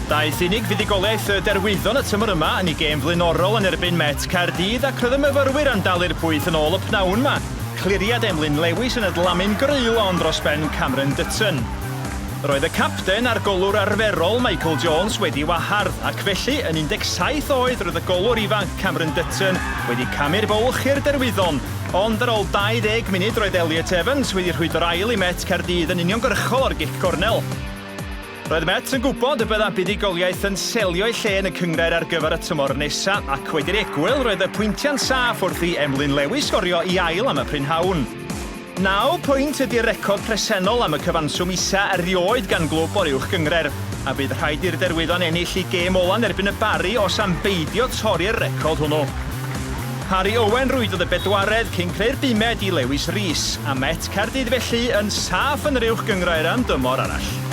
Daeth unig fuddugoliaeth y Derwyddon y tymor yma yn ei gêm flaenorol yn erbyn Met Caerdydd ac roedd y myfyrwyr am dalu'r pwyth yn ôl y pnawn 'ma. Cliriad Emlyn Lewis yn adlamu'n greulon dros ben Cameron Dutton. Roedd y capten a'r golwr arferol Michael Jones wedi wahardd ac felly yn 17 oed roedd y golwr ifanc Cameron Dutton wedi camu'r bwlch i'r Derwyddon. Ond ar ôl 20 munud roedd Elliot Evans wedi rhwydo'r ail i Met Caerdydd yn uniongyrchol o'r gic gornel. Roedd Met yn gwybod y bydda buddugoliaeth yn selio'i lle yn y cynghrair ar gyfer y tymor nesa, ac wedi'r egwyl roedd y pwyntiau'n saff wrth i Emlyn Lewis sgorio i ail am y prynhawn. Naw pwynt ydi'r record presennol am y cyfanswm isa erioed gan glwb o'r Uwch Gynghrair, a bydd rhaid i'r Derwyddon ennill eu gêm ola yn erbyn y Barri os am beidio torri'r record hwnnw. Harri Owen rwydodd y bedwaredd cyn creu'r bumed i Lewis Rees, a Met Caerdydd felly yn saff yn yr Uwch Gynghrair am dymor arall.